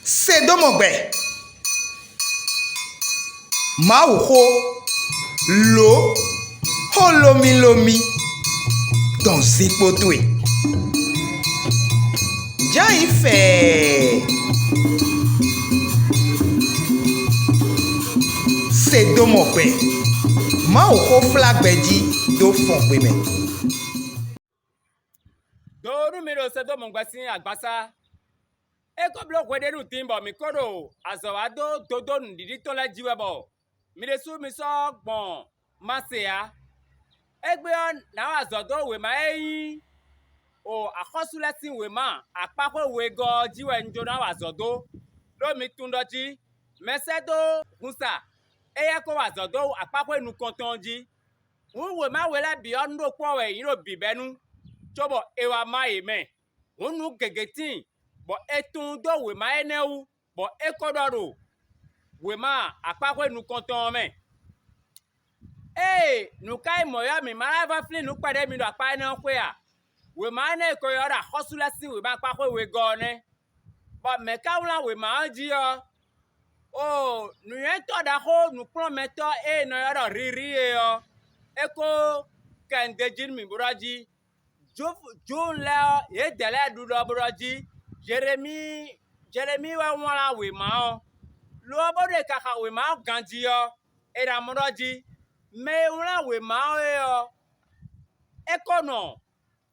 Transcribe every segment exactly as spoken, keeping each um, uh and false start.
Se dó mɔ gbɛ. Mawuxó, lǒ, xó lómílómí dɔn zinkpo towe. Jǎ yi fɛɛ. Se dó mɔ gbɛ. Mawuxó flá gbɛ jí dó fɔn xwe mɛ. Do nú mi ɖo Sodómu gbɛ sín agbasá. É ko bló hweɖénu din bɔ mǐ ko ɖo azɔ̌ wa dó dodó nǔɖiɖi tɔn lɛ́ɛ jí wɛ bɔ mi ɖésú mi sɔ́ gbɔn Mase ǎ. Égbé ɔ́, nǎ wa azɔ̌ dó wěma e nyí o axɔ́sú lɛ́ɛ sín wěma akpáxwé wegɔ́ ɔ́ jí wɛ un jló ná wa azɔ̌ dó, ɖó mi tunwun ɖɔ jí mɛsɛ́dó hunsa éyɛ́ ko wa azɔ̌ dó akpáxwé nukɔntɔn ɔ́ jí. Hǔn wěma we lɛ́ɛ bǐ ɔ́, nú ɖokpó ɔ́ wɛ è nyǐ ɖo bǐbɛ́nu, cóbɔ è wá má yě mɛ. Hǔn nǔ gěgé tíin, bɔ è tunwun dó wěma énɛ́ wú, bɔ é ko ɖɔ ɖo wěma akpáxwé nukɔntɔn ɔ́ mɛ. Ée nǔ ka nyí mɔ̌ ɔ́, mǐ ma lɛ́ vɔ́ flín nǔ kpɛɖé mi ɖo akpá énɛ́ ɔ́ xwé a? Wěma énɛ́ e ko ylɔ́ ɖɔ axɔ́sú lɛ́ɛ sín wěma akpáxwé wegɔ́ ɔ́ nɛ́. Bɔ mɛ̌ ka wlán wěma ɔ́ jí ɔ́? Oo, nǔnywɛ́tɔ́ ɖaxó nǔkplɔ́nmɛtɔ́ e è nɔ ylɔ́ ɖɔ Hlíhlí é ɔ́, é ko kɛ nǔ d'é jí nú mì bó ɖɔ jí: Jwifu Jwifu lɛ́ɛ ɔ́, yědɛɛ lɛ́ɛ ɖu ɖɔ bó ɖɔ jí: Jelemíi Jelemíi wɛ wlán wěma ɔ́. Lo ɔ́, bónú è ka xa wěma ɔ́ ganjí ɔ́, è nǎ mɔ ɖɔ jí: Mɛ e wlán wěma ɔ́ é ɔ́, é ko nɔ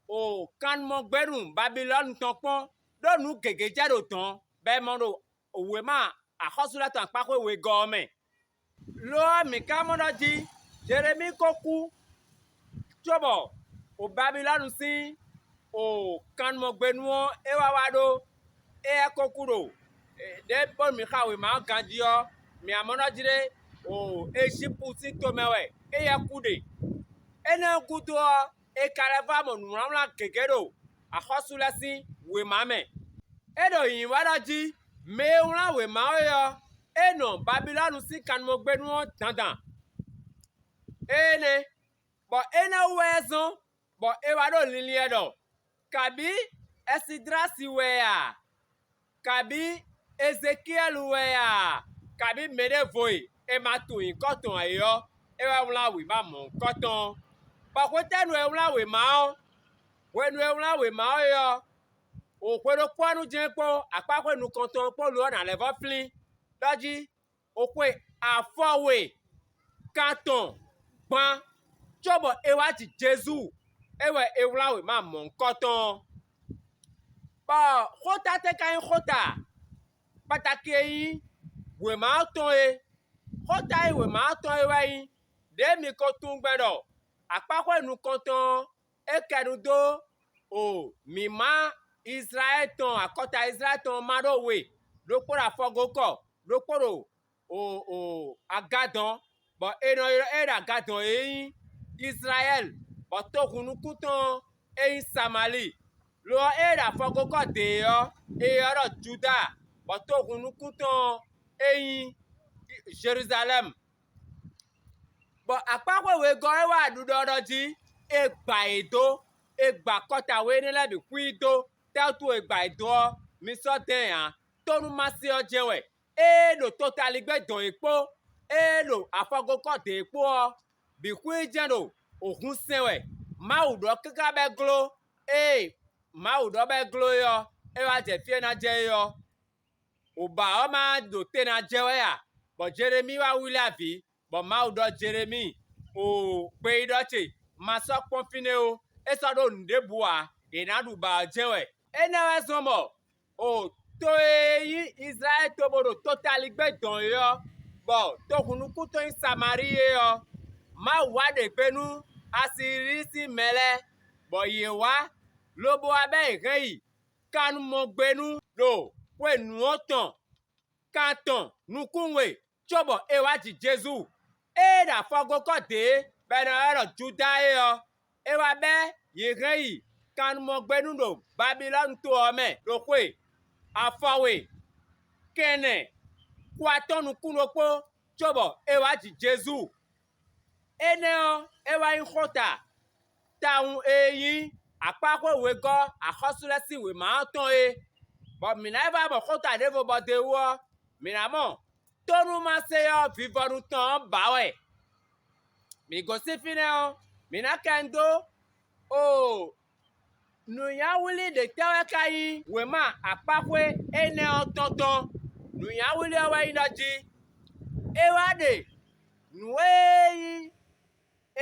o kannumɔgbénu Babilɔ́nu tɔn kpɔ́n, ɖó nǔ gěgé jɛ ɖo dɔ̌n, bɔ è mɔ ɖo wěma axɔ́sú lɛ́ɛ tɔn akpáxwé wegɔ́ ɔ́ mɛ. Lo ɔ́, mǐ ka mɔ ɖɔ jí Jelemíi ko kú, cóbɔ o Babilɔ́nu sín o kannumɔgbénu ɔ́ é wá wá ɖó éyɛ́ ko kú ɖo ɖěbǔ bónú mǐ xa wěma ɔ́ ganjí ɔ́, mǐ wá mɔ ɖɔ jí ɖé o Ejípu sín tomɛ wɛ éyɛ́ kú ɖe. Énɛ́ ɔ́ gúdo ɔ́, è ka lɛ́ vɔ́ mɔ nǔwlánwlán gěgé ɖo axɔ́sú lɛ́ɛ sín wěma mɛ. É ɖo nyǐnyí wa ɖɔ jí mɛ e wlán wěma ɔ́ é ɔ́, é nɔ Babilɔ́nu sín kannumɔgbénu ɔ́ dandan. Énɛ́, bɔ énɛ́ wú wɛ é zɔ́n, bɔ è wá ɖo linlin ɛ ɖɔ: Kabǐ Ɛsidrasi wɛ a? Kabǐ Ezekiɛ́lu wɛ a? Kabǐ mɛɖěvo e è ma tunwun nyǐkɔ tɔn ǎ é ɔ́, é wɛ wlán wěma mɔ̌hunkɔtɔn ɔ́. Bɔ hwetɛ́nu wɛ é wlán wěma ɔ́? Hwenu e é wlán wěma ɔ́ é ɔ́, o hwe ɖokpó ɔ́ nu jɛ́n kpó akpáxwé nukɔntɔn ɔ́ kpó lo ɔ́ nǎ lɛ́ vɔ́ flín, ɖɔ jí: O xwe afɔ we kan tɔn gban, cóbɔ è wá ji Jezu, é wɛ è wlán wěma mɔ̌hunkɔtɔn ɔ́. Bɔ xóta tɛ́ ka nyí xóta kpatakí e nyí wěma ɔ́ tɔn é? Xóta e nyí wěma ɔ́ tɔn é wɛ nyí: Ɖěe mi ko tunwun gbɛn ɖɔ akpáxwé nukɔntɔn ɔ́, é kɛ nu dó o mǐmá Izlayɛ́li tɔn, akɔta Izlayɛ́li tɔn ɔ́ má ɖó we, ɖokpó ɖo afɔgokɔ, ɖokpó ɖo o o agadɔn, bɔ è nɔ ylɔ́ ée ɖo agadɔn é nyí Izlayɛ́li, bɔ tohunnukún tɔn ɔ́, é nyí Samalíi. Lo ɔ́, ée ɖo afɔgokɔ dě é ɔ́, è ylɔ́ ɖɔ Juda, bɔ tohunnukún tɔn ɔ́, é nyí Jeluzalɛ́mu. Bɔ akpáxwé wegɔ́ e wá ɖiɖɔ ɖɔ jí è gba yě dó, è gba akɔta we énɛ́ lɛ́ɛ bǐ xwí dó, tɛ́ wútu è gba yě dó ɔ́, mi sɔ́ dɛn ǎ. Tónúmase ɔ́ jɛ́n wɛ, ée ɖo totaligbé dɔn yě kpó, ée ɖo afɔgokɔ dɔn yě kpó ɔ́, bǐ xwí jɛ́n ɖo wǔhun sɛn wɛ. Mawu ɖɔ káká bɔ é gló, ée Mawu ɖɔ bɔ é gló é ɔ́, é wá jɛ fí e ná jɛ é ɔ́. Wǔba ɔ́ ma ɖo te ná jɛ wɛ a? Bɔ Jelemíi wá wlí avǐ, bɔ Mawu ɖɔ Jelemíi: Oo, gbeyíɖɔ ce, ma sɔ́ kpɔ́n fínɛ́ ó; é sɔ́ ɖó nǔ ɖěbǔ ǎ; yě ná ɖu ba ɔ́ jɛ́n wɛ. Énɛ́ wɛ zɔ́n bɔ o to e nyí Izlayɛ́li to bó ɖo totaligbé dɔn é ɔ́, bɔ tohunnukún tɔn nyí Samalíi é ɔ́, Mawu wá ɖe gbe nú Asilíi sín mɛ lɛ́ɛ, bɔ yě wá, lobo wá bɛ́ yě hɛn yi kannumɔgbénu ɖo xwe nǔ ɔ́ tɔn kan tɔn nukún we, cóbɔ è wá ji Jezu, ée ɖo afɔgokɔ dě bɔ è nɔ ylɔ́ ɖɔ Juda é ɔ́. È wá bɛ́ yě hɛn yi kannumɔgbénu ɖo Babilɔ́nu to ɔ́ mɛ ɖo xwe afɔ we kɛnɛ kú atɔ́ɔ́n nukún ɖokpó, cóbɔ è wá ji Jezu. Énɛ́ ɔ́, é wá nyí xóta tawun e nyí akpáxwé wegɔ́ axɔ́sú lɛ́ɛ sín wěma ɔ́ tɔn é. Bɔ mǐ ná yi vɔ mɔ xóta ɖěvo bɔ d'é wú ɔ́, mǐ ná mɔ tónúmase ɔ́ vivɔnu tɔn ɔ́ bǎ wɛ. Mǐ gosín fínɛ́ ɔ́, mǐ ná kɛ nu dó. Oo, nǔnywɛ́wlí ɖětɛ́ wɛ ka nyí wěma akpáxwé énɛ́ ɔ́ tɔn tɔn? Nǔnywɛ́wlí ɔ́ wɛ nyí ɖɔ jí: é wá ɖe nǔ e nyí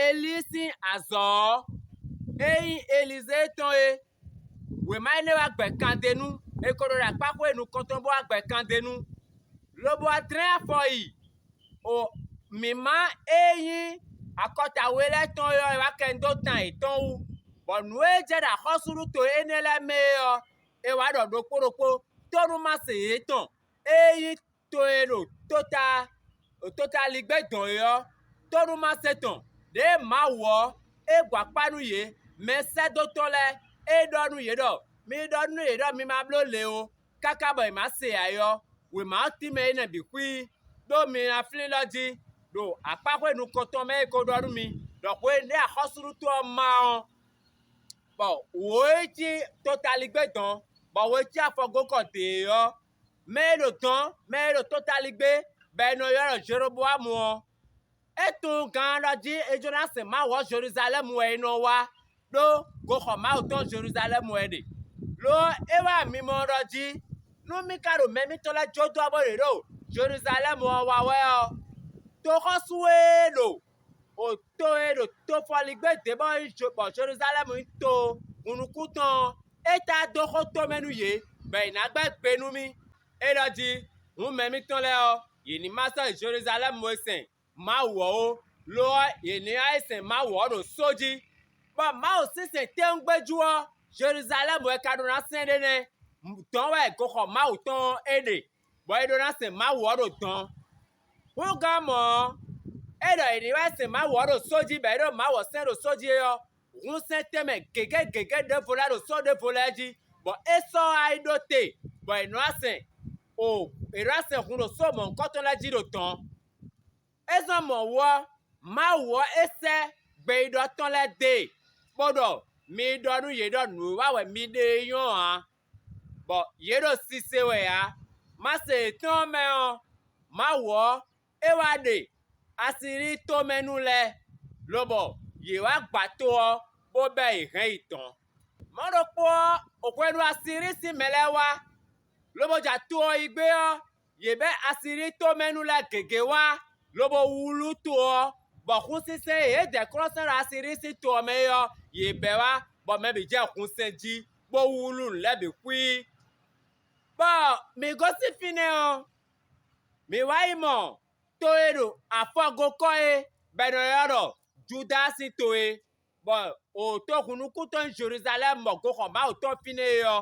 Elíi sín azɔ̌ ɔ́, é nyí Elizée tɔn é. Wěma énɛ́ wá gbɛ kandénú; è ko ɖo ɖo akpáxwé nukɔntɔn bó wá gbɛ kandénú, lobo wá dlɛ́n afɔ yi o mǐmá e nyí akɔta we lɛ́ɛ tɔn é ɔ́, è wá kɛ nu dó tan yětɔn wú, bɔ nǔ e jɛ ɖo axɔ́súɖuto énɛ́ lɛ́ɛ mɛ é ɔ́, è wá ɖɔ ɖokpó ɖokpó tónúmase yětɔn e nyí to e ɖo tota ɖo totaligbé dɔn é ɔ́, tónúmase tɔn, ɖěe Mawu ɔ́, é gbɔ akpá nú yě, mɛsɛ́dó tɔn lɛ́ɛ, é ɖɔ nú yě ɖɔ: Mi ɖɔ nú yě ɖɔ mi ma bló lě ó, káká bɔ yě má se ǎ é ɔ́, wěma ɔ́ tínmɛ énɛ́ bǐ xwíí, ɖó mi ná flín ɖɔ jí, ɖo akpáxwé nukɔntɔn mɛ é ko ɖɔ nú mi, ɖɔ hwenu ɖé axɔ́súɖuto ɔ́ má ɔ́, bɔ wǒ e cí totaligbé dɔn, bɔ we cí afɔgókɔ dě é ɔ́, mɛ e ɖo dɔn, mɛ e ɖo totaligbé, bɔ è nɔ ylɔ́ ɖɔ Jeroboámu ɔ́, é tunwun gaan ɖɔ jí é jló ná sɛn Mawu ɔ́ Jeluzalɛ́mu wɛ é nɔ wá, ɖó goxɔ Mawu tɔn Jeluzalɛ́mu wɛ é ɖe. Lo ɔ́, é wá mimɔ ɖɔ jí: Nú mì ka ɖo mɛ mitɔn lɛ́ɛ jó dó ɔ́ bó ɖě ɖo Jeluzalɛ́mu ɔ́ wa wɛ ɔ́, toxɔ́sú e ɖo o to e ɖo tofɔligbé dě bɔ nyí bɔ Jeluzalɛ́mu nyí to hunnukún tɔn ɔ́, é tá dó xó tomɛ nú yě, bɔ yě ná gbɛ́ gbe nú mì. É ɖɔ jí: Hǔn mɛ mitɔn lɛ́ɛ ɔ́, yě ní ma sɔ́ yi Jeluzalɛ́mu e sɛn Mawu ɔ́ ó; lo ɔ́, yě ní wá yi sɛn Mawu ɔ́ ɖo só jí, bɔ Mawu sín sɛn tɛ́ngbéjú ɔ́, Jeluzalɛ́mu wɛ ka ɖó ná sɛn ɖe nɛ́; dɔ̌n wɛ goxɔ Mawu tɔn ɔ́ é ɖe, bɔ é ɖó ná sɛn Mawu ɔ́ ɖo dɔ̌n. Húngán mɔ̌ ɔ́, é ɖɔ yě ní wá sɛn Mawu ɔ́ ɖo só jí, bɔ é ɖó Mawu ɔ́ sɛn ɖo só jí é ɔ́, hun sɛn tɛnmɛ gěgé gěgé ɖěvo lɛ́ɛ ɖo só ɖěvo lɛ́ɛ jí, bɔ é sɔ́ wá yi ɖó te, bɔ è nɔ wá sɛn o è nɔ wá sɛn hun ɖo só mɔ̌hunkɔtɔn lɛ́ɛ jí ɖo dɔ̌n. É zɔ́n mɔ̌ wú ɔ́, Mawu ɔ́ é sɛ́ gbeyíɖɔ tɔn lɛ́ɛ dó e, bó ɖɔ: Mi yi ɖɔ nú yě ɖɔ nǔ e wa wɛ mi ɖe é nyɔ́ ǎ, bɔ yě ɖo sise wɛ ǎ. Má se yětɔn ɔ́ mɛ ɔ́, Mawu ɔ́, é wá ɖe Asilíi tomɛnu lɛ́ɛ, lobɔ yě wá gba to ɔ́, bó bɛ́ yě hɛn yi dɔ̌n. Mɔ̌ ɖokpó ɔ́, hwenu Asilíi sín mɛ lɛ́ɛ wá, lobo ja to ɔ́ yi gbé ɔ́, yě bɛ́ Asilíi tomɛnu lɛ́ɛ gěgé wá, lobo wlú to ɔ́, bɔ xúnsínsɛ́n e yě dɛ klɔ́ sɛ́n ɖo Asilíi sín to ɔ́ mɛ é ɔ́, yě bɛ́ wá, bɔ mɛ bǐ jɛ hunsɛn jí, bó wlú nǔ lɛ́ɛ bǐ xwíí. Bɔ mǐ gosín fínɛ́ ɔ́, mǐ wá yi mɔ to e ɖo afɔgokɔ é, bɔ è nɔ ylɔ́ ɖɔ Judáa sín to é, bɔ o tohunnukún tɔn nyí Jeluzalɛ́mu bɔ goxɔ Mawu tɔn fínɛ́ é ɔ́.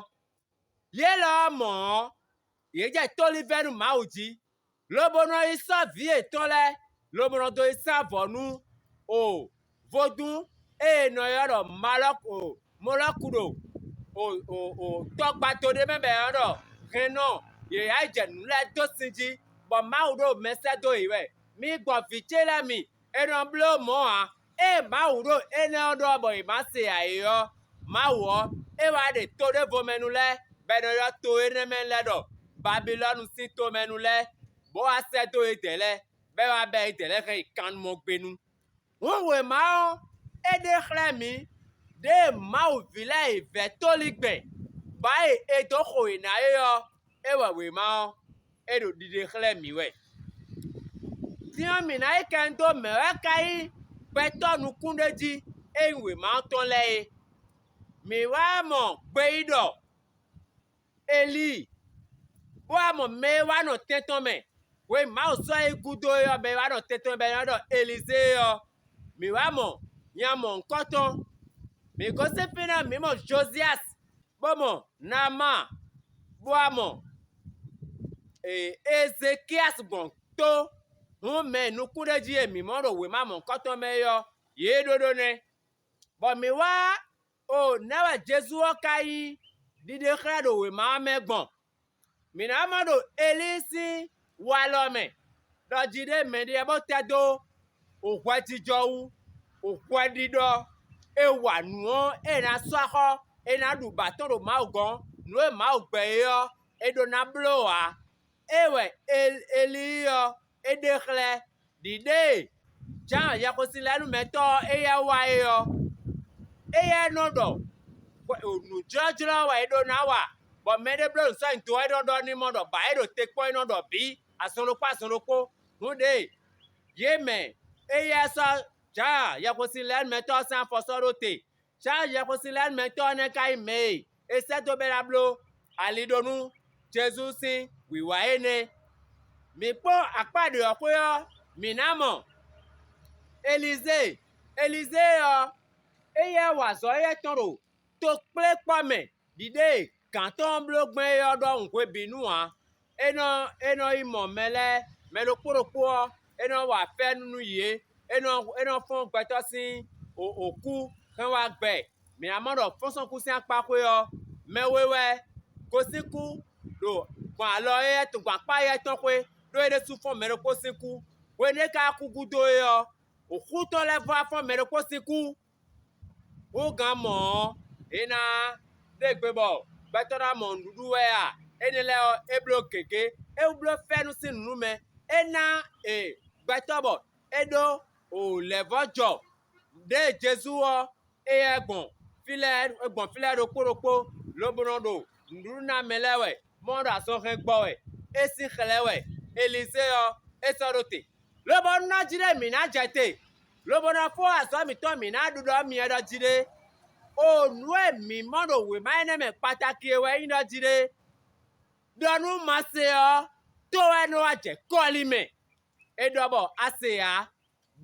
Yě lɔ ɔ́ mɔ̌ ɔ́, yě jɛ tólinvɛ́ nú Mawu jí, lobo nɔ yi sɔ́ vǐ yětɔn lɛ́ɛ, lobo nɔ dó yi sá vɔ̌ nú o vodún e è nɔ ylɔ́ ɖɔ Malɔ́ku Molɔ́ku ɖo tɔgbado ɖé mɛ bɔ è nɔ ɖɔ hɛnnɔ. Yě yá yi jɛ nǔ lɛ́ɛ dó sin jí, bɔ Mawu ɖo mɛ sɛ́ dó yě wɛ. Mi gbɔ vǐ ce lɛ́ɛ mi, è nɔ bló mɔ̌ ǎ. Ée Mawu ɖo énɛ́ ɔ́ ɖɔ bɔ yě má se ǎ é ɔ́, Mawu ɔ́, é wá ɖe to ɖěvo mɛ nu lɛ́ɛ, bɔ è nɔ ylɔ́ to énɛ́ mɛ lɛ́ɛ ɖɔ Babilɔ́nu sín tomɛnu lɛ́ɛ, bó wá sɛ́ dó yědɛɛ lɛ́ɛ, bɔ é wá bɛ́ yědɛɛ lɛ́ɛ hɛn yi kannumɔgbénu. Hǔn wěma ɔ́, é ɖe xlɛ́ mǐ ɖěe Mawu ví lɛ́ɛ e vɛ̌ tóligbɛn, bɔ é e dó xo yě ná é ɔ́, é wɛ wěma ɔ́, é ɖo ɖiɖe xlɛ́ mǐ wɛ. Din ɔ́, mǐ ná yi kɛ dó mɛ̌ wɛ ka nyí gbɛtɔ́ nukúnɖéjí e nyí wěma ɔ́ tɔn lɛ́ɛ é. Mǐ wá mɔ gbeyíɖɔ Elíi, bó wá mɔ mɛ e wá nɔ tɛn tɔn mɛ hwenu Mawu sɔ́ ɛ yi gúdo é ɔ́, mɛ e wá nɔ tɛn tɔn mɛ bɔ è nɔ ɖɔ Elizée é ɔ́. Mǐ wá mɔ nya mɔ̌hunkɔtɔn. Mǐ gosín fínɛ́, mǐ mɔ Joziyási, bó mɔ Naama, bó wá mɔ Ezekiasi gbɔn tó. Hǔn mɛ nukúnɖéjí e mǐ mɔ ɖo wěma mɔ̌hunkɔtɔn mɛ é ɔ́, yě ɖóɖó nɛ́. Bɔ mǐ wá o nɛ̌ wɛ Jezu ɔ́ ka nyí ɖiɖe xlɛ́ ɖo wěma ɔ́ mɛ gbɔn? Mǐ ná mɔ ɖo Elíi sín walɔ mɛ ɖɔ jí ɖé mɛɖé bó tɛ́ dó o hwɛjijɔ wú, o hwɛɖiɖɔ e wa nǔ ɔ́ e è nǎ sɔ́ axɔ́, e ná ɖu bǎ tɔn ɖo Mawu gɔ́n, nǔ e Mawu gbɛ́ é ɔ́, è ɖǒ ná bló ǎ. É wɛ Elíi ɔ́, é ɖe xlɛ́ ɖiɖée Jǎan yɛhwesinlɛnúmɛtɔ́ ɔ́ éyɛ́ wá é ɔ́. Éyɛ́ nɔ ɖɔ nǔjlɔ́jlɔ́ wɛ é ɖó ná wa, bɔ mɛɖé bló nǔ sɔ́ nyi do wɛ é nɔ ɖɔ ní mɔ ɖɔ bǎ é ɖo te kpɔ́n é nɔ ɖɔ bǐ azɔn ɖokpó azɔn ɖokpó. Nǔɖé yě mɛ éyɛ́ sɔ́ Jǎan yɛhwesinlɛnúmɛtɔ́ ɔ́ sín afɔ sɔ́ ɖó te. Jǎan yɛhwesinlɛnúmɛtɔ́ ɔ́ nɛ́ ka nyí mɛ e è sɛ́ dó bɔ é ná bló ali ɖó nú Jezu sín wǐwá é nɛ́. Mǐ kpɔ́n akpá ɖě ɔ́ xwé ɔ́, mǐ ná mɔ Elizée. Elizée ɔ́, éyɛ́ wa azɔ̌ éyɛ́ tɔn ɖo tokplékpɔ́ mɛ ɖiɖée gǎn tɔn ɔ́ bló gbɔn é ɔ́ ɖɔhun hwebǐnu ǎ. É nɔ é nɔ yi mɔ mɛ lɛ́ɛ, mɛ ɖokpó ɖokpó ɔ́, é nɔ wa fɛ́nú nú yě; é nɔ é nɔ fɔ́n gbɛtɔ́ sín wǒkú hɛn wá gbɛ. Mǐ ná mɔ ɖɔ fɔ́nsɔ́nkú sín akpáxwé ɔ́, mɛ we wɛ gosín kú ɖo gbɔn alɔ éyɛ́ tɔn gbɔn akpá éyɛ́ tɔn xwé, ɖó é ɖésú fɔ́n mɛ ɖokpó sín kú. Hwenu e é ka kú gúdo é ɔ́, wǒxú tɔn lɛ́ɛ vɔ́ wá fɔ́n mɛ ɖokpó sín kú. Húngán mɔ̌ ɔ́, è nǎ ɖe gbe bɔ gbɛtɔ́ ná mɔ nǔɖuɖu wɛ a? Énɛ́ lɛ́ɛ ɔ́, é bló gěgé; é wú bló fɛ́nú sín nǔ nú mɛ; é ná e gbɛtɔ́ bɔ é ɖó lɛ̌vɔ́jɔ. Ɖěe Jezu ɔ́, éyɛ́ gbɔn fí lɛ́ɛ é gbɔn fí lɛ́ɛ ɖokpó ɖokpó, lobo nɔ ɖo nǔɖuɖu ná mɛ lɛ́ɛ wɛ, mɔ ɖo azɔn hɛn gbɔ wɛ; é sín xlɛ́ wɛ. Elizée ɔ́, é sɔ́ ɖó te. Lobo nɔ jí ɖé mǐ ná jɛ te, lobo nɔ fó azɔ̌ mǐtɔn mǐ ná ɖu ɖɔ myɛ ɖɔ jí ɖé. O nǔ e mǐ mɔ ɖo wěma énɛ́ mɛ kpatáki e wɛ nyí ɖɔ jí ɖé: ɖɔ nú Mase ɔ́, tó wɛ nɔ wá jɛ kɔ́li mɛ. É ɖɔ bɔ a se ǎ,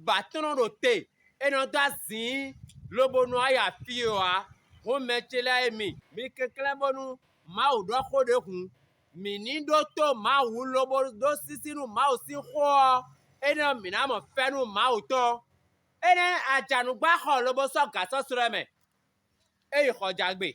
bɔ atɔ́n nɔ ɖo te; é nɔ dó azǐn, lobo nɔ wá yi afí ó ǎ. Hɔn mɛ ce lɛ́ɛ e mi, mi kɛnklɛ́n bónú Mawu ɖɔ xó ɖě hǔn, mǐ ní ɖótó Mawu lobo ɖó sísí nú Mawu sín xó ɔ́, énɛ́ ɔ́, mǐ ná mɔ fɛ́nú Mawu tɔn. Énɛ́ ajǎnúgbáxɔ lobo sɔ́ gǎ sɔ́ slɔ́ ɛ mɛ. É yi xɔjǎgbe.